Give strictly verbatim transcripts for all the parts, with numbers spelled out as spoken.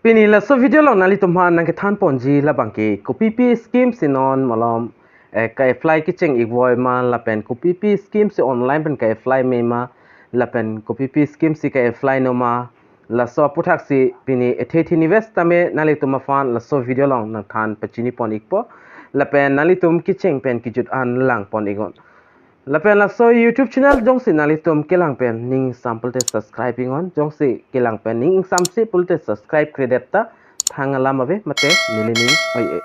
Pini laso video along nanglitum aphan nangkethan ponji labangke kopipi scheme si non malom eh, ka-apply kecheng ikvoi ma lapen kopipi scheme si online pen ka-apply me ma lapen kopipi scheme si ka-apply non ma, laso aputhak si pini ethe thini ves tame nanglitum aphan laso video along nangthan pachini pon ikpo. Lapen nanglitum kecheng pen kejut an lang pon iknon. Lapen laso YouTube channel jongsi nanglitum kelang pen ning ingsam pulote subscribe iknon, jongsi kelang pen ning ingsamse pulote subscribe kredet ta thang alam ave mate neli ning oi e.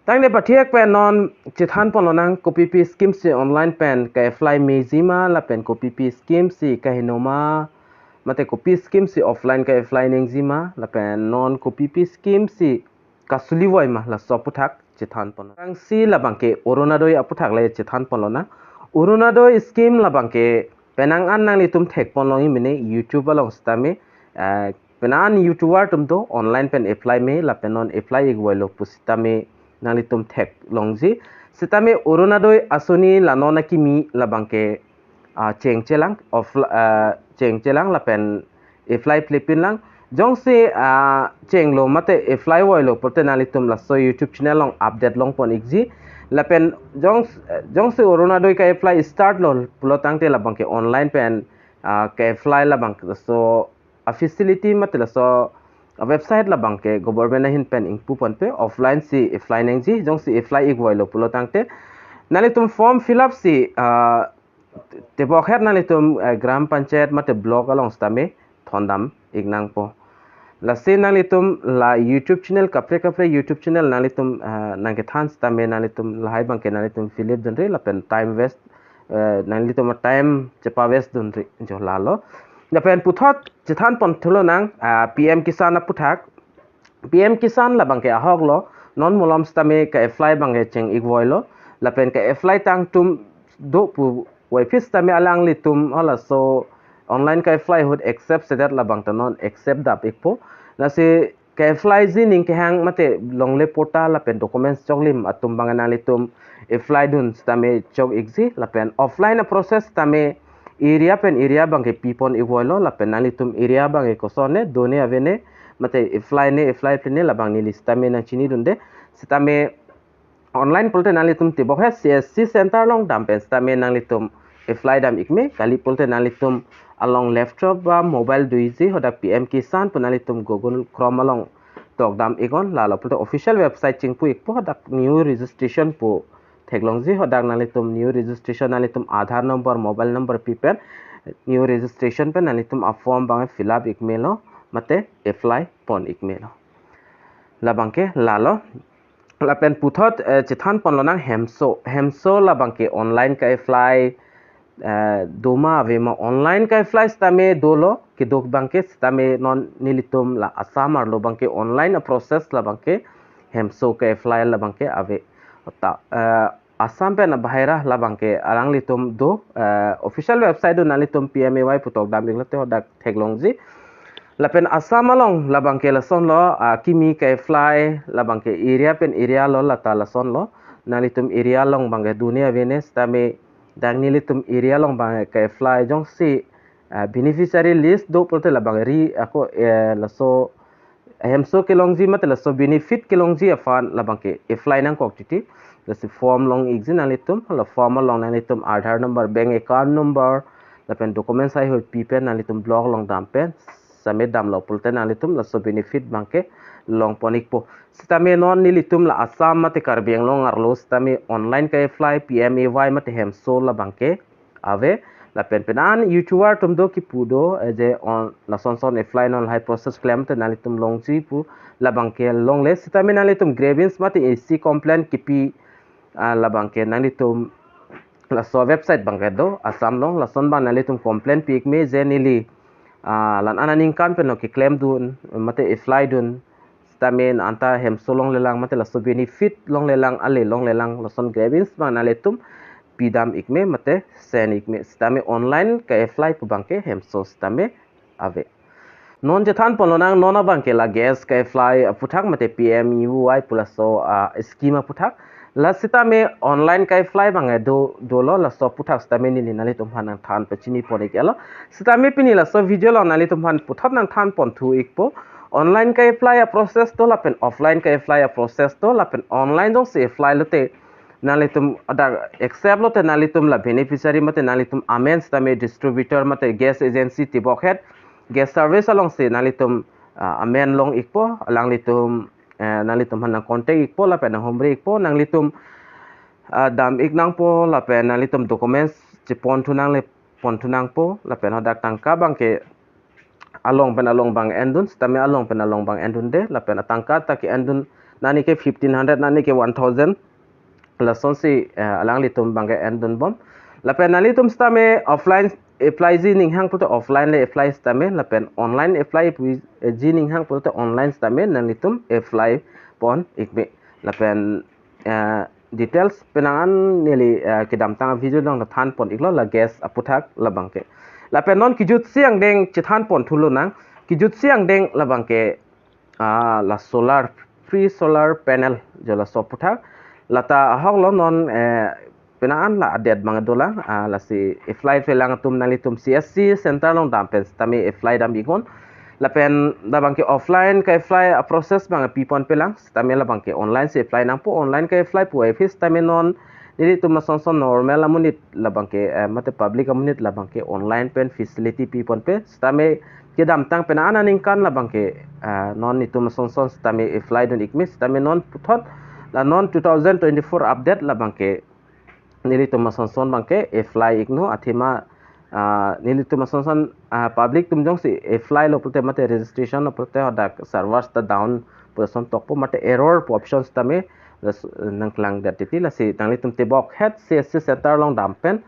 Tangte pathiak pen non chethan pon lonang kopipi scheme si online pen ka-apply meji ma lapen kopipi scheme si kaheno ma mate kopi scheme si offline ka-apply nangji ma lapen non kopipi scheme si kasulivoi ma, laso aputhak chethan pon. Tangsi labangke Orunodoi aputhak le chethan pon lonang. Orunodoi scheme labangke penang an nanglitum thek pon long imene YouTube along sitame eh, penang an YouTuber atum do online pen apply me lapen non apply ikvoilo pu sitame nanglitum thek longji. Sitame Orunodoi asoni la non akimi labangke ah, cheng chelang of ah, cheng chelang lapen apply plepin lang. Jongsi ah, chenglo mate apply voilo pulote nanglitum laso YouTube channel along update long pon ikji. Lapen jong jongsi Orunodoi ka-apply start lo pulo tangte labangke online pen ah, ka-apply labang laso a-facility mate laso a-website labangke government ahin pen ingpu ponpe, offline si apply nangji, jongsi apply ikvoilo pulo tangte nanglitum form fill up si ah, tebok het nanglitum eh, Gram Panchayat mate block along sitame thondam iknangpo. Lasi nanglitum la YouTube channel kaprek kaprek YouTube channel nanglitum eh, nangkethan sitame nanglitum lahai abangke nanglitum fill up dunri lapen time waste eh, nanglitum time chepa waste dunri jo lalo. Lapen puthot chethan pon thu lonang ah, P M Kisan aputhak. P M Kisan labangke ahok lo, non malom sitame ka-apply abangke cheng ikvoilo lapen ka-apply tang atum do puvoiphit sitame alanglitum halaso online ka-apply ahut accept sedet labang ta non accept dap ikpo. Lasi ka-apply ji ning kehang mate longle patta lapen documents choklim atum abang nanglitum apply dun sitame chok ikji lapen offline a-process sitame area pen area abangke pi pon ikvoilo lapen nanglitum area abangke koson ne done avene mate apply ne apply pline labang neli sitame nangchini dunde. Sitame online pulote nanglitum tebok het C S C center along dam pen sitame nanglitum apply dam ikme, kali pulote nanglitum along laptop ba mobile doji hadak P M Kisan pu nanglitum Google Chrome along tok dam iknon, lalo pulote official website chingpu ikpo hadak new registration pu theklongji. Hadak nanglitum new registration nanglitum Aadhaar number, mobile number pi pen new registration pen nanglitum a-form abang fill up ikmelo mate apply pon ikmelo. Labangke lalo. Lapen puthot eh, chethan pon lonang hemso. Hemso labangke online ka-apply eh, doma ave ma, online ka-apply sitame dolo, keduk abangke sitame non nelitum la Assam arlo abangke online a-process labangke hemso ka-apply labangke ave. Ta eh, Assam pen abahaira labangke alanglitum do eh, official website do nanglitum P M A Y pu tok dam iklote hadak theklongji. Lapen Assam along labangke lasonlo ah, kimi ka-apply labangke area pen area lo lata lasonlo. Nanglitum area along abangke done avene sitame dak nelitum area along abangke ka-apply jongsi ah, beneficiary list do pulote labang ri ako eh, laso hemso kelongji mate laso benefit kelongji aphan labangke apply nangkok titi. Lasi form long ikji nanglitum, la form along nanglitum Aadhaar number, bank account number lapen documents ahut pi pen nanglitum block along dam pen submit damlo pulote nanglitum laso benefit abangke long pon ikpo. Sitame non nelitum la Assam mate Karbi Anglong arlo sitame online ka-apply P M A Y mate hemso labangke ave. Lapen penang YouTuber atum do kipu do eh, je on lason son apply non lahai process klemte nanglitum longji pu labangke longle sitame nanglitum grievance mate isi complaint kipi ah, labangke nanglitum laso website abangke do Assam along, lason abang nanglitum complaint pi ikme je neli ah, la-an aningkan pen lo keklem dun mate apply dun sitame anta hemso longlelang mate laso benefit longlelang ale longlelang lason grievance abang nanglitum pidam ikme mate send ikme sitame online ka-apply pu abangke hemso sitame ave. Non chethan pon lonang non abangke la gas ka-apply aputhak mate P M U Y pu laso ah, scheme aputhak. La sitame online ka-apply abang do dolo, laso aputhak sitame neli nanglitum aphan nangthan pachini pon iklo. Sitame pini laso video along nanglitum aphan puthot nangthan pon thu ikpo. Online ke-apply a-process do lapen offline ke-apply a-process do. Lapen online jongsi apply lote nanglitum ada accept lote nanglitum la beneficiary mate nanglitum amen sitame distributor mate gas agency tebokhet gas service alongsi nanglitum, ah, amen long ikpo, alanglitum, eh, nanglitum aphan nang contact ikpo lapen nang humri ikpo, nanglitum, ah, dam ik nangpo lapen nanglitum documents chepon thu nangle pon thu nangpo lapen hadak tangka abangke along pen along abang endun sitame along pen along abang endunde lapen atangka ta ke-endun, nani ke fifteen hundred, nani ke one thousand, lasonsi, eh, alanglitum abangke endun bom. Lapen nanglitum sitame offline apply ji ning hang pulote offline le apply sitame lapen online apply pu-, eh, ji ning hang pulote online sitame nanglitum apply pon ikme. Lapen, eh, details penang an neli, eh, kedamtang video along than pon iklo la gas aputhak labangke. Lapen non kejutsi angdeng chethan pon thu lonang, kejutsi angdeng labangke, ah, la solar, free solar panel jo laso aputhak. Lata ahok lo non, eh, penang an la adet abang dolang, ah, lasi apply pelang atum nanglitum C S C center along dam pen sitame apply dam iknon. Lapen labangke offline ke-apply a-process abang pi pon pelang sitame labangke online si apply nangpo, online ke-apply pu ai phis sitame non nelitum asonson normal amonit labangke, eh, mate public amonit labangke online pen facility pi ponpe sitame kedamtang penang an aningkan labangke, eh, non netum asonson sitame apply dun ikme sitame non puthot la non two thousand twenty-four update labangke nelitum asonson abangke apply iknon athema, ah, nelitum asonson, ah, public atum jongsi apply lo pulote mate registration lo pulote hadak servers ta down pu ason tokpo mate error pu options tame ras-, nangklang det titi. Lasi nanglitum tebokhet C S C center along dam pen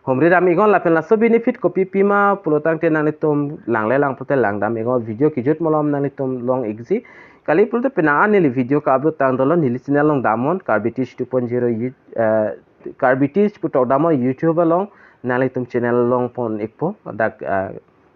humri dam iknon lapen laso benefit kopi pima pulotangte nanglitum langle lang pulote lang dam iknon, video kejut malom nanglitum long ikji. Kali pulote penang an neli video ke-upload tang dolo neli channel along damnon Karbi Teach two point zero you-, eh, Karbi Teach pu tok damnon YouTube along, nanglitum channel long pon ikpo, dak, ah,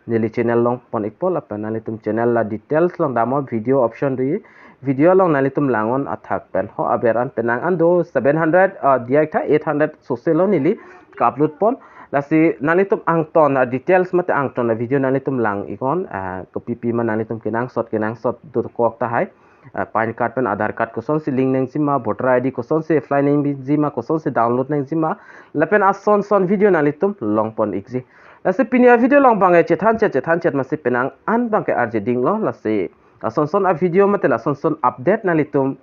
neli channel long pon ikpo lapen nanglitum channel la details along damnon video option do, video along nanglitum langnon athak pen ho aber an penang an do seven hundred, ah, diak tha eight hundred sose lo neli ke-upload pon. Lasi nanglitum angton a-details mate angton a-video nanglitum lang iknon, ah, kopi pima nanglitum kenangsot kenangsot dokok tahai. Ah, PAN card pen Aadhaar card kosonsi link nangjima, voter I D kosonsi apply nangjima, kosonsi download nangjima, lapen asonson video nanglitum long pon ikji. Lasi pini a-video along abangke chethan chet chethan chet masi penang an abangke arje dinglo, lasi asonson a-video mate la asonson update nanglitum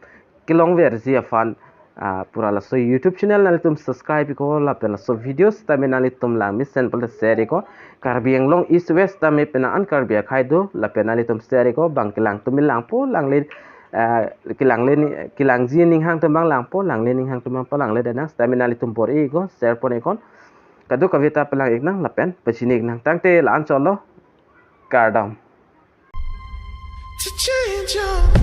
kelongverji aphan, ah, pura laso YouTube channel nanglitum subscribe iknon lapen laso video sitame nanglitum lang mesen pulote share iknon. Karbi Anglong East West tame penang an Karbi akhei do lapen nanglitum share iknon, bang kelang atum langpo, langle, eh, kelangle ni, kelangji ning hang atum abang langpo, langle ning hang atum abang palangle denang sitame nanglitum bor-i iknon, share pon iknon. Kadokave ta palang iknang lapen pachini iknang, tangte la-an chotlo, kardom. To change your